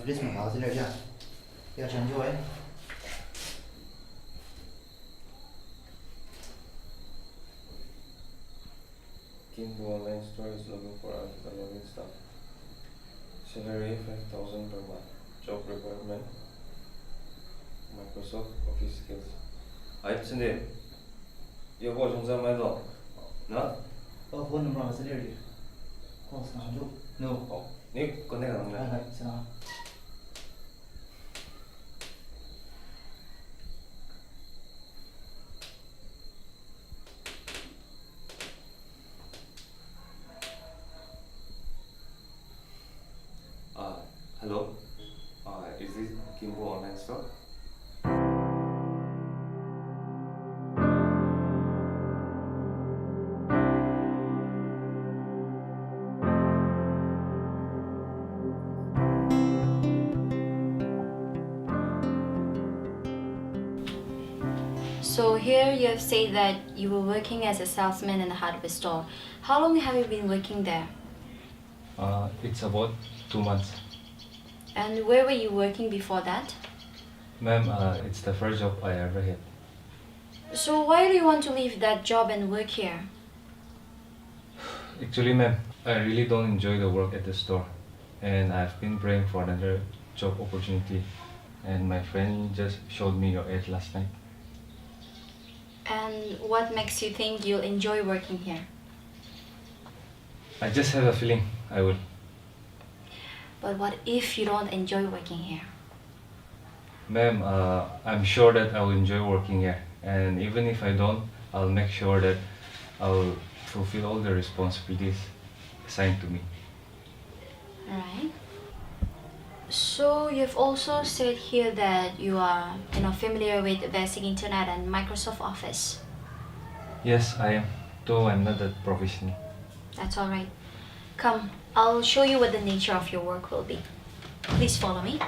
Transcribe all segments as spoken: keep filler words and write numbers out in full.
Please, ma'am, I'll see you later. Yeah, change your way. Kimbo Online Store is looking for a delivery staff. Salary five thousand per month. Job requirement: Microsoft Office skills. Ai, sende. Yo, bo jong jam mai do. Na? Oh, phone number ase de. Call sa do. No. Oh, ni connect ang na. Hai, hai, sa. Uh, hello. Uh, is this Kimbo Online Store? So here you have said that you were working as a salesman in a hardware store. How long have you been working there? Uh, it's about two months. And where were you working before that? Ma'am, uh, it's the first job I ever had. So why do you want to leave that job and work here? Actually, ma'am, I really don't enjoy the work at the store, and I've been praying for another job opportunity, and my friend just showed me your ad last night. And what makes you think you'll enjoy working here? I just have a feeling I will. But what if you don't enjoy working here? Ma'am, uh, I'm sure that I will enjoy working here, and even if I don't, I'll make sure that I will fulfill all the responsibilities assigned to me. Alright. So you've also said here that you are, you know, familiar with basic internet and Microsoft Office. Yes, I am, though I'm not that professional. That's all right. Come, I'll show you what the nature of your work will be. Please follow me.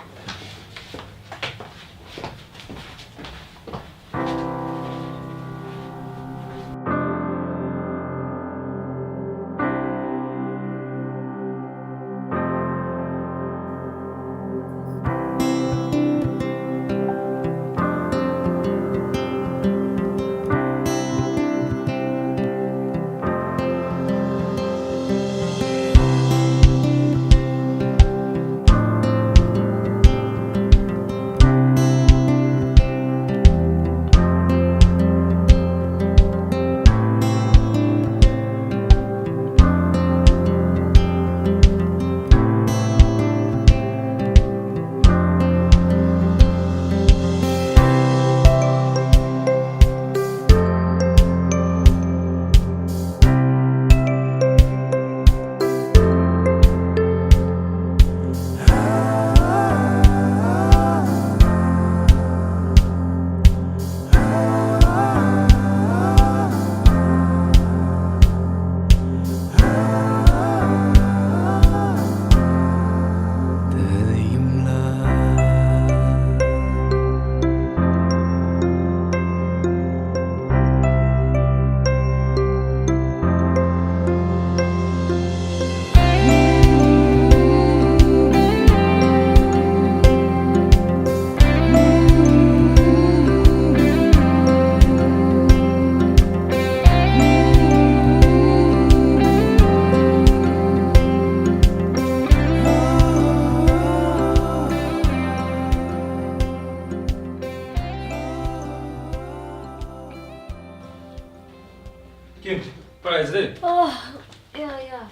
Kim, prize de? Oh, yeah, yeah.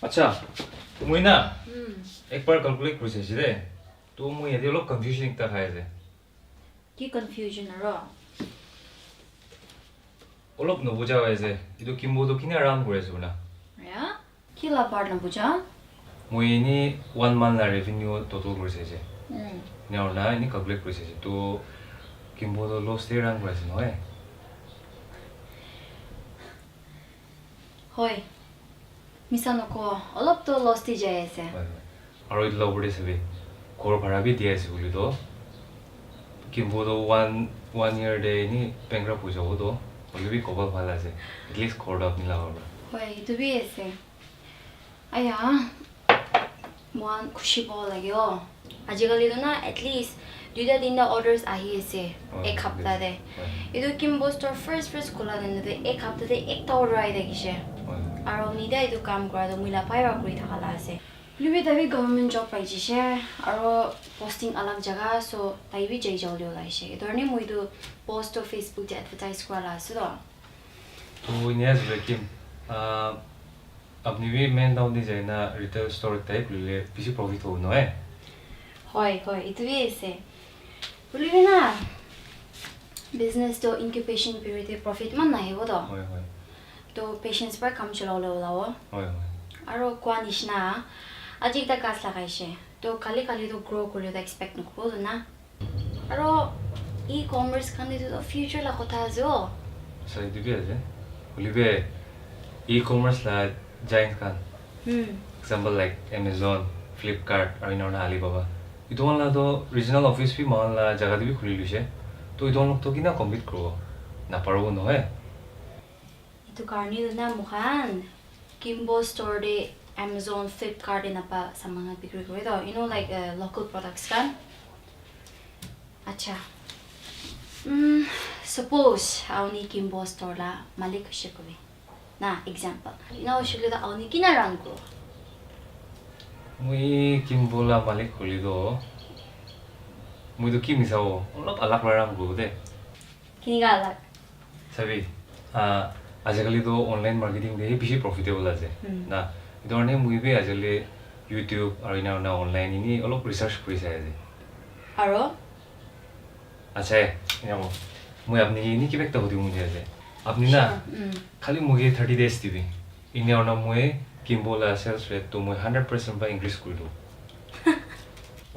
Acha, moi na, hmm, ekbar calculate kuri saishe de. To moi yate olop confusion ekta khai ase. Ki confusion aro? Olop nobuja hoise. Etu Kimbo tu kina run kuri ase koina? Ya? Ki la part nobuja? Moi ni one month la revenue total kuri saise. Mm. Ena hoina ni calculate kuri saise. To Kimbo tu loss te run kuri ase nohoi? Hoi. Misa noko, olop to loss te jai ase. Hoi, hoi. Aro etu la opor te sabi, ghor bhara bi di ase koile to, Kimbo to one, one year te ni bankrupt hoi jabo to, hoile bi kopal bhal ase. At least ghor to apni la hobo. Hoi, etu bi ase. Aya, Mohan khushi pabo lage o. Ajikali tu na at least duita tinta orders ahi ase ek hapta te. Etu Kimbo store first first khola time te ek hapta te ekta order ahi thakishe. Aro nita etu kam kora tu moi la bhai para kuri thaka la ase. Hoilebi tai bi government job pai jishe, aro posting alag jaga, so tai bi jai jabo le olai she. Etu karne moi etu post toh Facebook te advertise kura la ase toh. To Inyas Rakim, ah, apni bi main town te jai na retail store ekta hi khulile bishi profit hobo nohoi? Hoi, hoi, etu bi ase. Hoilebi na, business toh incubation period te profit eman nahibo toh. Hoi, hoi. Toh patience para kam cholabo le olabo. Hoi, hoi. Aro koa nishina, aji ekta ghas lagaishe. Toh kali kali toh grow kuri toh expect nokuribo toh na. Aro e-commerce khan etu toh future la kotha ase o. Sa etu bi ase. Hoilebi e-commerce la giant khan. Hmm. Example like Amazon, Flipkart, aro ena kurina Alibaba. Etu khan la toh regional office bi moikhan la jaga te bi khuli loishe. Toh etu khan log toh kina compete kuribo? Naparibo nohoi. Etu karne tu na moikhan Kimbo store te Amazon, Flipkart ena pa saman khan bikri kure toh. You know, like, uh, local products khan. Acha. Mm, suppose auni Kimbo store la malik hoishe koile. Na, example. Ena hoishe koile toh auni kina run kuribo? Moi Kimbo la malik hoile toh, moi toh ki misabo, olop alag para run kuribo de. Kinika alag? Sabi, ah, ajikali toh online marketing te bishi profitable ase. Hmm. Na, etu karne moi bi ajikali YouTube aro ena kurina online eni olop research kuri sai ase. Aro? Acha, ena ko. Moi apni ke eni kiba ekta hudibo mon jai ase. Apni na, sure, mm, khali moi ke thirty days dibi. Ena kurina moi Kimbo la sales rate toh moi hundred percent para increase kuri dibo.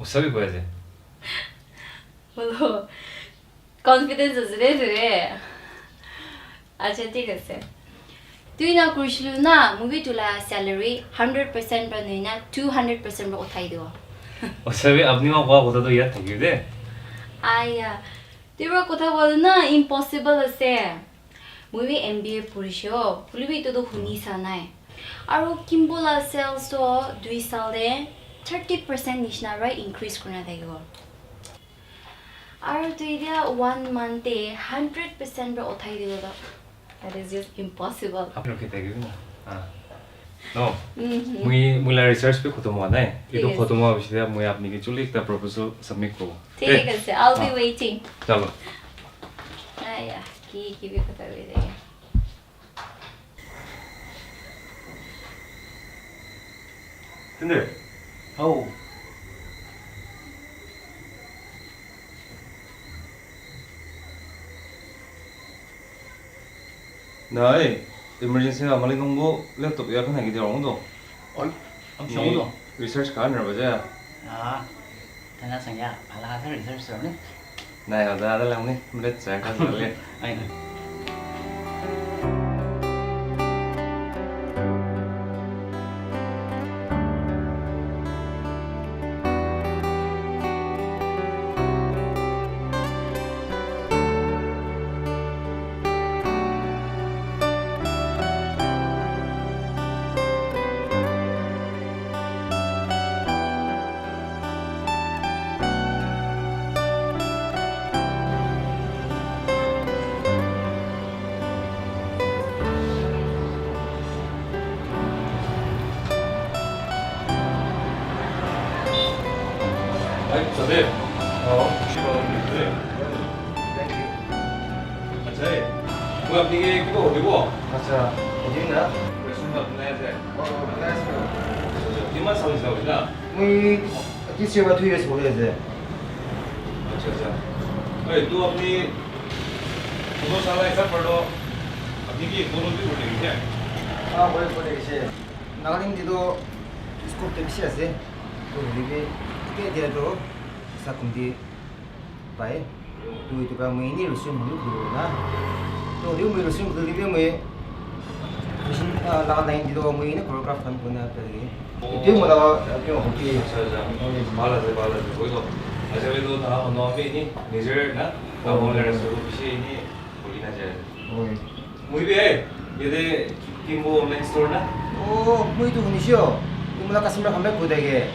Osa bi koi ase. Bolo. Confidence ase de, de. Acha, thik ase. Tui na kurishilu na, moi bi tu la salary hundred percent pra nui na two hundred percent pra uthai dibo. Osa bi, apni ma koa kotha toh yad thakibo de. Aya, tui pra kotha koa toh na impossible ase. Moi bi M B A purishi o, hoilebi etu toh huni sa nai. Aro Kimbo la sales toh dui sal de thirty percent nishina pra increase kurina thakibo. Aru tu etia one month te hundred percent pra uthai dibo toh, that is just impossible. Apni rukhi thakibi na. Ah. No. Mhm. Moi, moi la research bi khotom hua nai. Thik ase. Etu khotom hua piche te moi apni ke chuli ekta proposal submit kuribo. Thik ase, I'll be waiting. Chalo. Aya, ki, ki bi khota koi de. Tender. How? Nai, emergency na mali nunggu laptop ya kan lagi dia orang tu. Oi, ang siya mo to. Research ka na ba ja? Ah, tanda sangya, pala ka research sir ni. Nai, ada ada lang ni, mret sa ka sa le. Ay na. Acha, eh, moi apni ke kiba hudibo? Acha, hudi na. Question to apni ase. Oh, apni ase. Kiman sal hisab hoise na? Moi this year two years hoi ase. Acha, acha. Ei, to apni kono sal hisab karo. Apni ki kono bhi kore kya? Ah, kore, kore ase. Nagaland te toh scope toh bishi ase. Toh hoile bi, etia, etia toh sa kumti pai. Toh etu pra moi eni restaurant khan bi khuli bo na. Toh hoile bi moi restaurant khuli le bi moi fashion, ah, laga line te toh moi eni choreograph khan kurina pai. Etu moi laga, ah, hobby. Acha, acha. Bhal ase, bhal ase. Koi toh. Acha, toh na, na, apni eni nijer na, na, bishi eni khuli na jai. Moi bi, eh, yate Kimbo online store na? Oh, moi tu hunishe. Tu mola customer khan bi koi thake.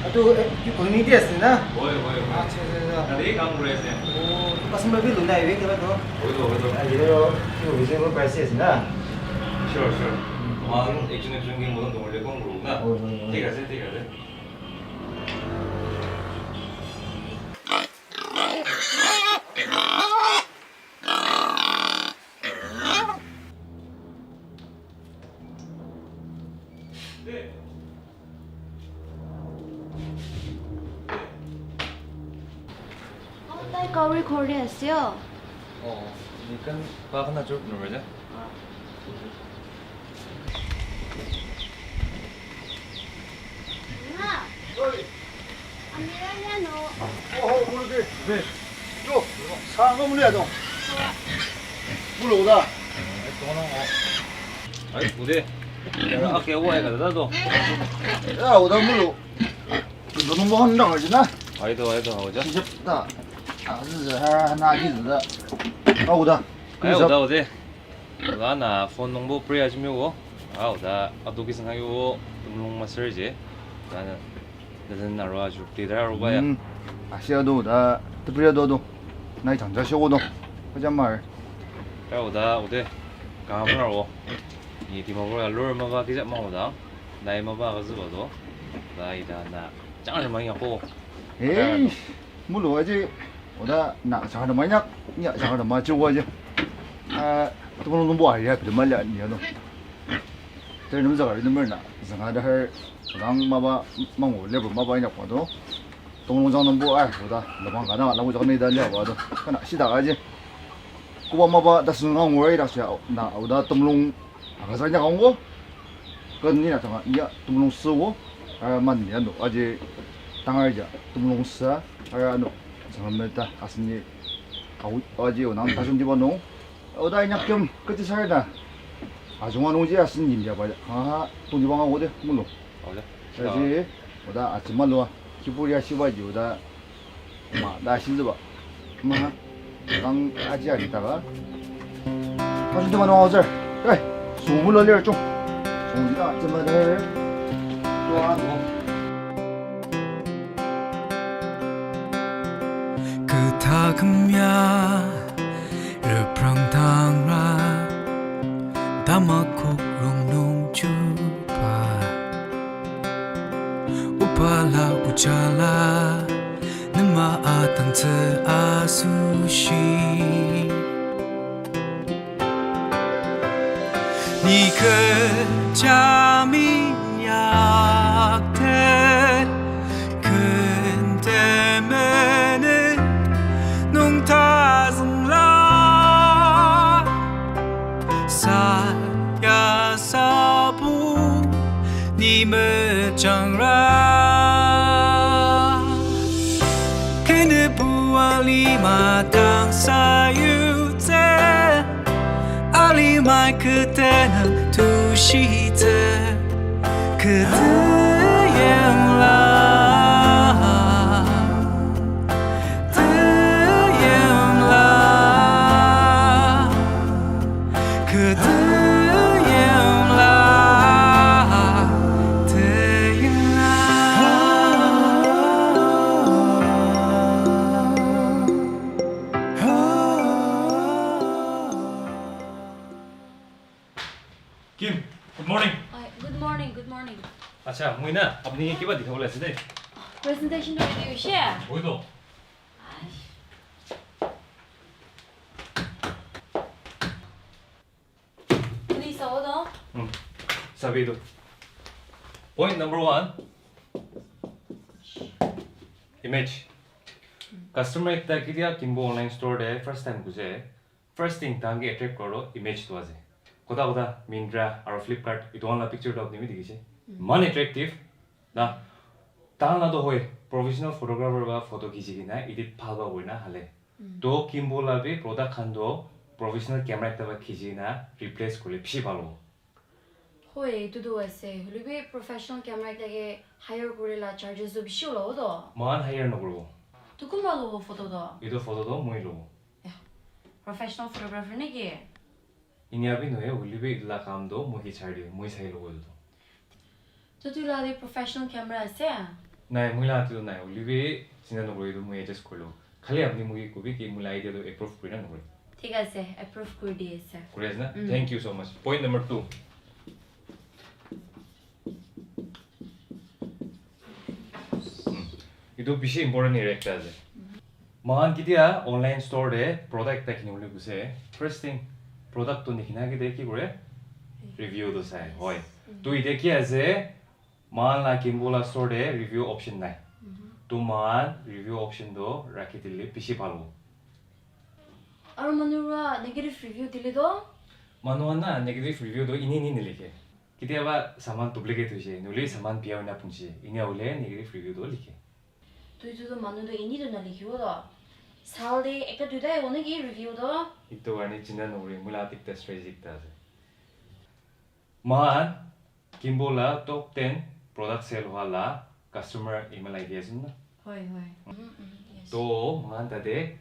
এইটো, এ, কি কমিউনিটি আছে না? হয়, হয়, হয়। আচ্ছা, আচ্ছা, আচ্ছা। তাতেই কাম কৰি আছে। অ', customer bi luna ahibi kiba to? হয়তো, হয়তো। Ahibi ro, ki hoise ko price ase na? Sure, sure। মই একজন একজনকে মদন তোমালে কম করব না? হয়, হয়, হয়। ঠিক আছে, ঠিক আছে। Oh, tai kauri khori ase, oh. Oh, you can, pa khana chuk no, right? Oi. Amira ya no. Oh, oh, mulu de. Yo, sa no mulu ya dong. Mulu da. Ai, ude. Yara, ake wa ya da do. Ya, uda mulu. Dono mo hon dong jina. Ai do, ai do, ho ja. Sijap da. Ah, na ji da. Au da. Ai, uda, ude. Uda na phone nongbo pre ajmi wo. Au da, adu ki sanga yo, tumlong master je. Da na. Da na ro aju, ti da ro ba ya. Hmm. Asia do da, tu pre do do. Nai chang ja sho do. Ko ja mar. Ai, uda, ude. Ka ma ro. Ni ti ma bo ya lor ma ba ki ja ma uda. Nai ma ba ga zu ba do. Da i da na. Chang ma ya ko. Hey. Mulu aje, oda na chakana manya, nya chakana machu aje. Ah, tumulong tumbo aja, pide mala nya no. Teri num jaga number na, jaga da har, gang maba, mango level maba ina kwa do. Tumulong jang numbo ai, oda, labang kana, lamu jaga ni da nya wa do. Kana sida aje. Kuwa maba da sunga ngoi da sya, na, oda tumulong, aga sa nya kango. Kan ni na tanga, ya, tumulong suwo, ah, man nya no, aje, tangai ja, tumulong sa, Ara no, sangam ta asni au aji o nang tasum di bano. O dai nyak kem kati sar da. Ajuma no ji asni yin ja ba. Ha ha, tu di bang o de mulo. Au ja. Aji o da achima lo. Kipuri asiba ji o da. Ma da sin ba. Ma. Kang aji ari ta ba. Aji tu mana ajar. Eh, sungguh lo ler cung. Sungguh tak cuma ler. Tuan. Kata kemya reprang tangra dama kuk rong nong chupa. Upala uchala Nima atang tse asushi. Ni ke chami yakte kente mene nung tazang la. Sa ya sa bu ni me chang ra. Kene bu ali ma tang sa yu tse. Ali mai kete na tu shi tse. Kete yem la. Kim, good morning. Oi, good morning, good morning. Acha, moi na apni ke kiba dikhabole ase de. Presentation to ready hoise? Hoi to. Please, hold on. Hmm. Sabi to. Point number one. Image. Customer ekta ketia kinbo online store de first time guse. First thing, tahan ke attract kuro image tu ase. Kota kota Myntra aro Flipkart, etu khan la picture tu apni bi dikhi se. Iman attractive. Na, tahan la tu hoi, professional photographer ba photo khichi kena edit bhal ba kuri na hale. To kinbo la bi product khan tu professional camera ekta ba khichi na replace kuri le bishi bhal hobo. Hoi, etu tu ase. Hoile bi professional camera ekta ke hire kuri la charges tu bishi olabo to. Mohan hire nokuribo. Tu kunba lobo photo to? Etu photo to moi lobo. Eh, professional photographer naki? Inya bi nohoi, hoile bi etu la kam to moi ke chari dibo, moi sai lobo etu to. To tu la bi professional camera ase? Nai, moi la atu nai, hoilebi chinta nokori, etu moi adjust kori lo. Khali apni moi ke kobi ki moi la idea tu approve kori na nokori. Thik ase, approve kori di ase. Kori ase na? Mm. Thank you so much. Point number two. Hmm. Etu bishi important area ekta ase. Moikhan ketia online store te product ekta kinibole guse, first thing product tu nikinakete ki kore? Review tu sai, hoi. Mm. Tu etia ki ase, moikhan la Kimbo la store te review option nai. Mhm. Tu moikhan review option tu rakhi dile bishi bhal hobo. Aru manu para negative review dile to? Manu khan na negative review tu eni eni nilikhe. Ketiaba saman duplicate hoise, nohole saman biya hoina punche, enia hoile negative review tu likhe. Tu etu tu manu tu eni tu nalikhibo to. Saal te ekta duita ahibo naki review to? Etu karne chinta nokori, moi la ekta strategy ekta ase. Moikhan Kimbo la top ten product sale howa la customer email I D ase na? Hoi, hoi. Mhm, mhm, yes. To moikhan tate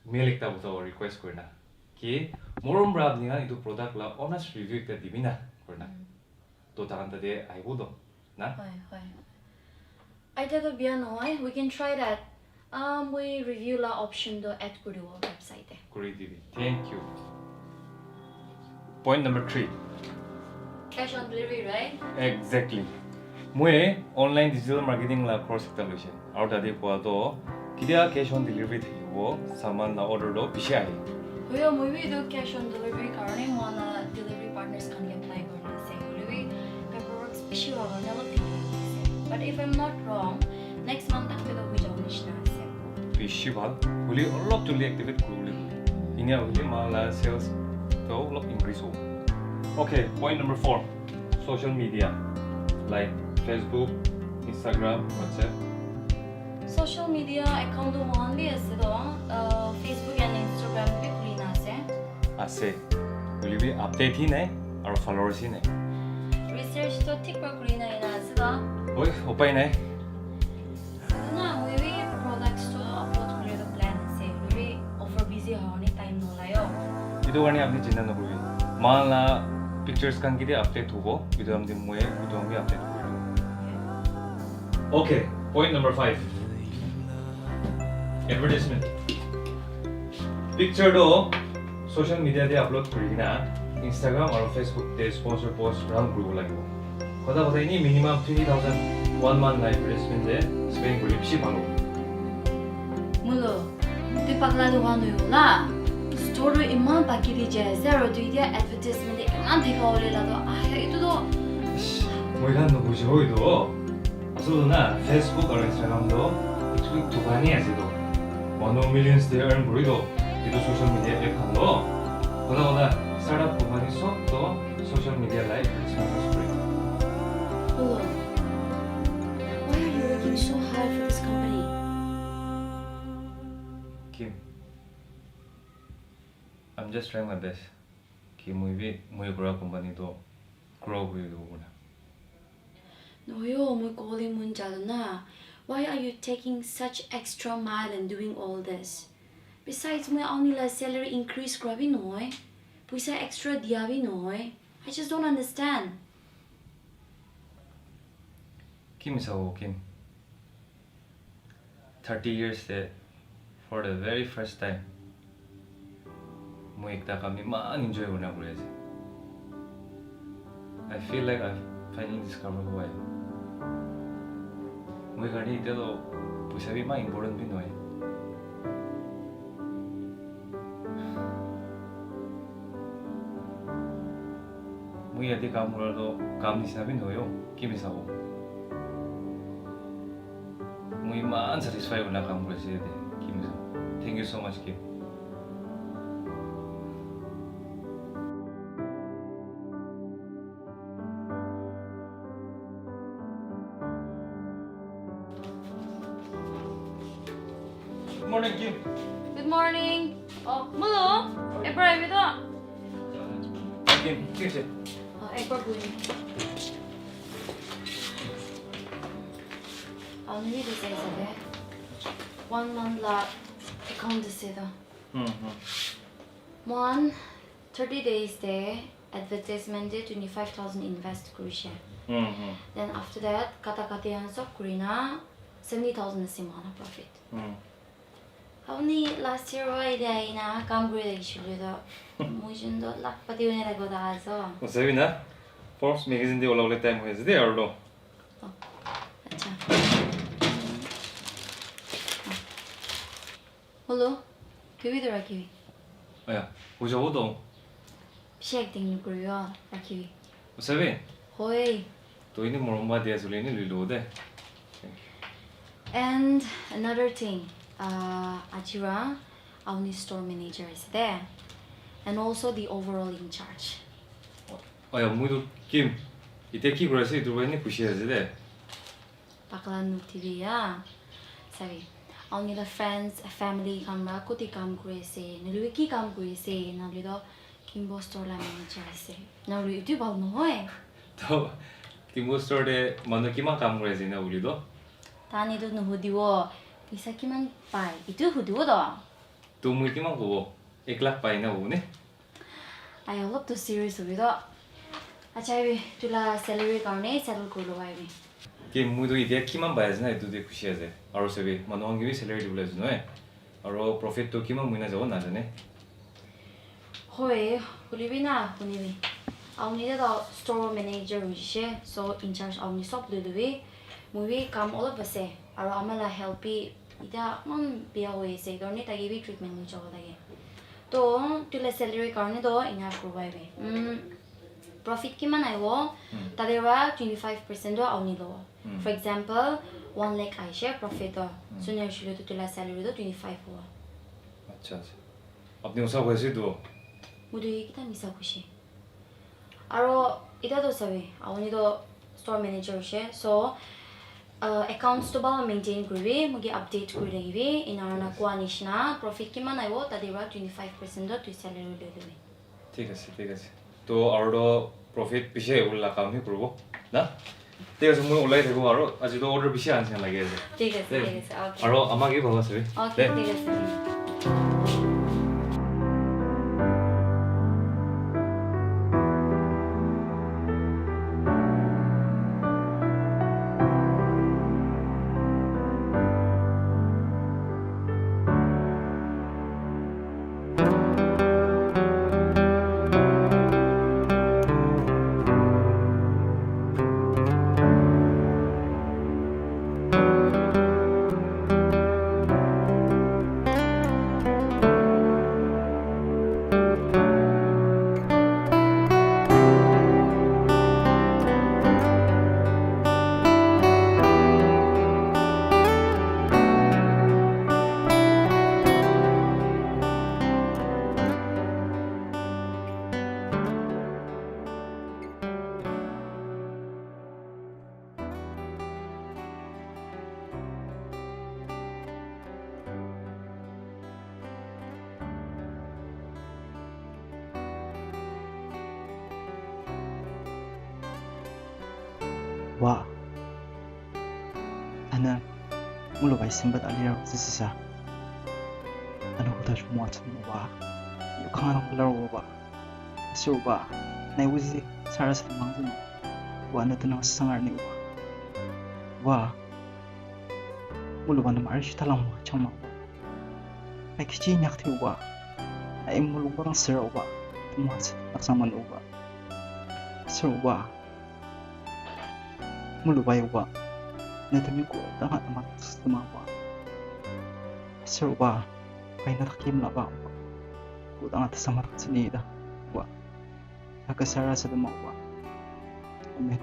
mail ekta botabo request kori na. Ki morom para apni khan etu product la honest review ekta dibi na kori na. Mm. To takhan tate ahibo to. Na? Hoi, hoi. Idea to biya nohoi. We can try that. Ah, moi review la option to add kuri dibo website te. Kuri dibi. Thank you. Point number three. Cash on delivery, right? Exactly. Moi online digital marketing la course ekta loise. Aru tate koa to ketia cash on delivery thakibo, saman la order to bishi ahe. Hoyo, moi bi etu cash on delivery karone moi la delivery partners khan ke apply kuri ase. Hoilebi paperwork bishi howa karone olop delay hoise. But if I'm not wrong, next month tak te to hoi jabo nishina ase. Bishi bhal. Hoile olop joldi activate kuribole. Enia hoile moikhan la sales to olop increase hobo. Okay, point number four. Social media like Facebook, Instagram, WhatsApp. Social media account to moikhan bi ase to, uh, Facebook and Instagram bi khuli na ase. Ase. Hoilebi update hi nai, aru followers hi nai. Research to thik para kuri na ase to. Oi, upai nai. Na, moi bi products to upload kuri to plan ase. Moi bi offer busy howa karone time nolai o. Etu karne apni chinta nokoribi. Moikhan la pictures khan ketia update hobo, etu khan bi moi, etu khan bi update kuri dibo. Okay, point number five. Advertisement. Picture to social media te upload kuri kena Instagram aru Facebook te sponsor post run kuribo lagibo. Kotha kotha eni minimum twenty thousand one month la advertisement te spend kuri bishi bhal hobo. Mulo, tui pagla tu howa nohobo la. Store tu iman baki te jai ase aru tui etia advertisement te iman dekha bole la tu. Ah, etu tu. Ish, moi khan nobuji ho etu. Asol na, Facebook aru Instagram toh actually dukan he ase toh. Manu millions te earn kuri toh, etu social media app khan toh. Kotha kotha startup company sob toh social media la advertisement use kure. Hello. Why are you working so hard for this company? Kim, I'm just trying my best. Ki moi bi, moi kura company toh grow kuri dibo kurina. Nohoyo, moi kobole mon jalo na. Why are you taking such extra mile and doing all this? Besides, moi auni la salary increase kura bi nohoi. Puisa extra dia bi nohoi. I just don't understand. Kim is a Kim. Thirty years te for the very first time moi ekta kam iman enjoy kurina kuri ase. I feel like I've finally discovered who I am. Moi karne etia toh puisa bi iman important bi nohoi. Moi yate kam kura toh kam nishina bi nohoi o, ki misa hobo? Moi iman satisfy kurina kam kuri ase yate, ki misa hobo? Thank you so much, Kim. Good morning, Kim. Good morning. Oh, Mulo, ekbar ahibi to. Kim, ki hoise? Oh, ekbar bohi. Aru nini tu sai sabi. One month la account ase to. Hmm, hmm. Moikhan thirty days te advertisement te twenty five thousand invest kurishe. Hmm, hmm. Then after that, kata kati khan sob kurina, Seventy thousand ase moikhan la profit. Hmm. Apuni last year wa ite aina kam kuri thakishe koile toh, moi jun toh lakh pati hoi na thakibo ta ase. Osabi na, Forbes magazine te olabole time hoi ase de aru toh. Oh, acha. Hello, kibi tu rakhibi. Aya, hoi jabo toh. Bishi acting nokoribi, rakhibi. Osabi? Hoi. Toh ini morom ba dia sule ini lui lo de. Thank you. And another thing, uh, aji wa apuni store manager ase de. And also the overall in charge. Aya, moi toh Kim, ite ki kuri ase, itu para ini khushi ase de. Pakla nutibi ya. Sabi, apuni la friends, family khan para koti kam kuri ase, nahole ki kam kuri ase, nahole toh Kimbo store la manager ase. Nahole itu bhal nohoi. Toh, Kimbo store te manu kiman kam kuri ase na buli toh? Tani toh nuhudibo, pisa kiman pai, itu hudibo toh. Toh moi kiman kobo? Ek lakh pai na hobo ne? Ai, olop toh serious hobi toh. Acha, ebi, tu la salary karne settle kuri lobo ebi. Ke moi toh itya kiman pai ase na, etu te khushi ase. Aro sabi, manu khan ke bi salary dibole ase nohoi. Aro profit toh kiman moi na jabo najane. Hoi, huli bi na, huni bi. Apuni toh store manager hoishe, so in charge apuni sob lui lobi. Moi bi kam olop ase. Aro ama la health bi Etiya eman biya hoi ase, etu karne tai ke bi treatment loi jabo lage. To, tu la salary karne to ena kuribo paribi. Mm, profit kiman ahibo, Hmm. tate para twenty five percent to apuni lobo. Hmm. For example, one lakh ahishe profit to. Hmm. So, ena hoishe le to tu la salary to twenty five hobo. Acha, acha. Apuni osa koi ase to? Moi to ekta misa koishe. Aro etiya toh sabi, apuni toh store manager hoishe. So, uh, accounts toh bhal maintain kuribi, moi ke update kuri thakibi. Ena hoina koa nishina, profit kiman ahibo, tate para twenty five percent toh tui salary loi lobi. Thik ase, thik ase. Toh, aro toh profit bishi ahibole la kam hi kuribo, na? Thik ase, moi ulai thakibo aro, aji toh order bishi ahan lagi ase. Thik ase, thik ase, okay. Aro ama ke bhal ase. Okay, thik ase. Wah. Ana, mulo bai sembat alira sisa. Ana kota chumwa chumwa. Yukana mulo wa. Ase uba, nai wuji sara sara mang sunu. Wa na tana sangar ni uba. Wa, mulu wa na mari shi talang wa chang ma uba. Ai kichi nyak ti uba. Ai mulu wa rang sara uba. Tuma se, aksang man uba. Sara uba. Mulu wa uba. Na tami ko, tama tama, tama uba. Sara uba. Pai na takim la ba uba. Ko tanga tasama tatsini da. Wa. Akasara sadama wa. Amen.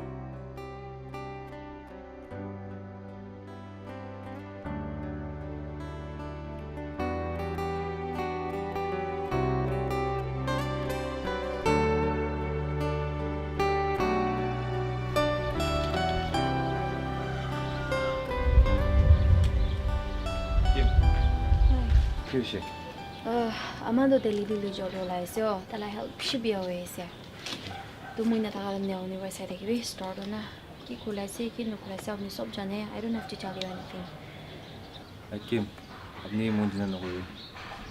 Kim. Hi. Kim she. Ah, ama toh Delhi te loi jabo ulai ase oh. Taila health bishi biya hoi ase. Toh moi nathaka time te apuni para sai thakibi, store toh na ki khulai ase, ki nokhulai ase, apuni sob jane. I don't have to tell you anything. Akim, apuni mon jina nokoribi.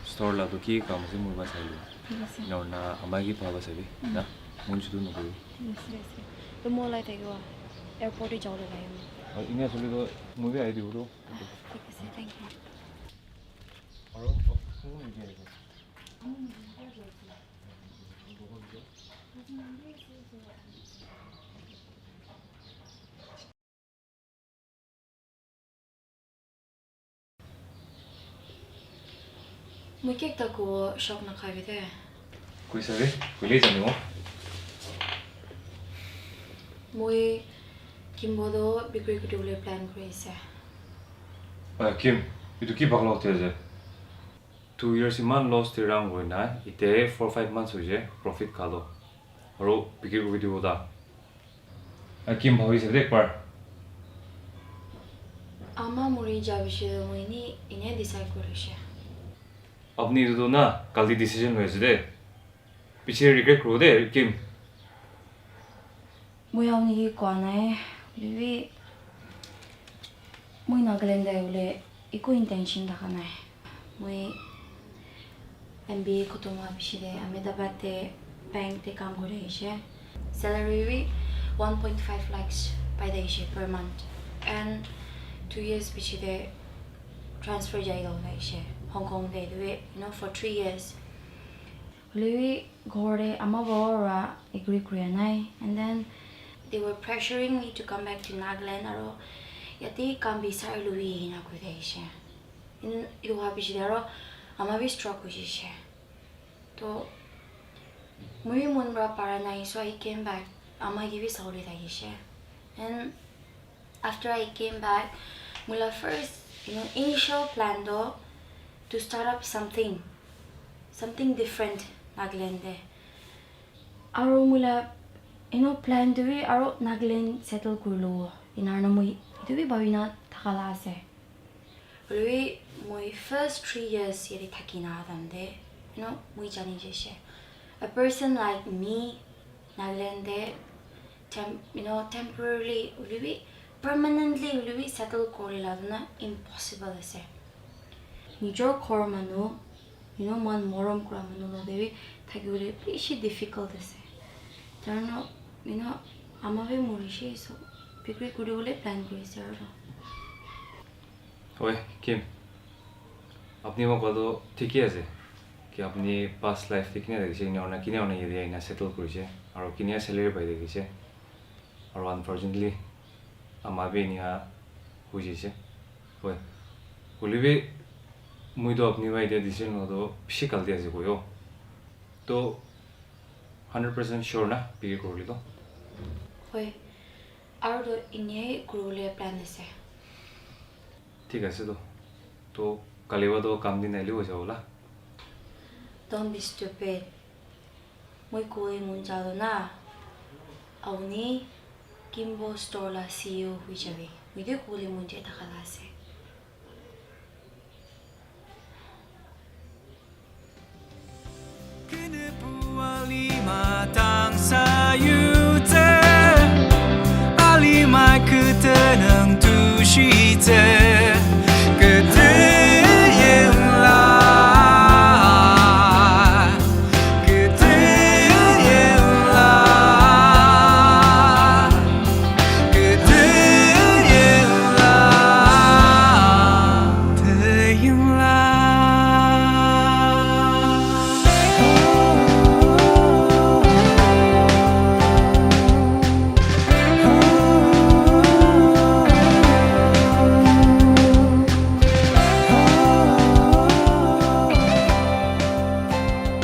Store la toh ki kam ase, moi para sai lobi. Thik ase. Ena hoina ama ki bhaba sabi, Mm. na? Mon jutu nokoribi. Thik ase, thik ase. Toh moi ulai thakibo, airport te jabo le lage moi. Ine asole to moi bi ahi dibo to. Thik ase, thank you. Aro kun kun yate ahibo? Moi ki ekta kobo, shock nakhabi de. Koi sabi, koile janibo. Moi Kimbo toh bikri kuri bole plan kuri ase. Ah, Kim, etu ki bakla uthi ase? Two years iman loss te run kuri na, ite four five months hoise profit kha lo. Aro bikri kuri dibo ta. Ah, Kim, bhabi sabi de ekbar. Ama muri ja bishe moi ni ine decide kuri she. Apni etu tu na, kalti decision loi ase de. Piche regret kuribo de, Kim. Moi apni ki koa nai, hoile bi moi Nagaland te bole eku intention thaka nai. Moi M B A khatam hoa piche de Ahmedabad te bank te kam kuri ahishe. Salary bi one point five lakhs pai thakishe per month. And two years piche de transfer jai loi thakishe Hong Kong te, etu bi, you know, for three years. Hoile bi ghor te ama baba para agree kuri nai, and then they were pressuring me to come back to Nagaland, aro yate kam bi sai lobi ena kuri thakishe. In etu hoa piche de aro ama bi stroke hoishe. To moi bi mon para para nai, so I came back. Ama ke bi sabole thakishe. And after I came back, moi la first, you know, initial plan toh to start up something, something different Nagaland te. Aro moi la, you know, plan toh bi aro Nagaland settle kuri lobo. Ena na moi etu bi bhabi na thaka la ase. Hoile bi moi first three years yate thaki na time te, you know, moi jani jaise. A person like me, Nagaland te tem-, you know, temporarily hoile bi, permanently hoile bi settle kuri la tu na impossible ase. Nijor ghor manu, you know, mohan morom kura manu logote bi thaki bole bishi difficult ase. Tarno, you know, ama bi morishe, so bikri kuri bole plan kuri ase aro. Oi, Kim. Apni moi koa to thik hi ase. Ki apni past life te kine thakishe, ena hoina, kine hoina yate ahina settle kurishe. Aro kine salary pai thakishe. Aro unfortunately, ama bi enia hoi jaise. Oi. Hoile bi, moi to apni para etia decision loa to bishi galti ase koyo. To hundred percent sure na, bikri kuribole to? Hoi, aro to ine kuribole plan ase. Thik ase to. To kali para to kam din ahile hoi jabo la. Don't be stupid. Moi kobole mon ja toh na, auni Kimbo Store la C E O hoi jabi. Moi etu kobole mon jai thaka la ase.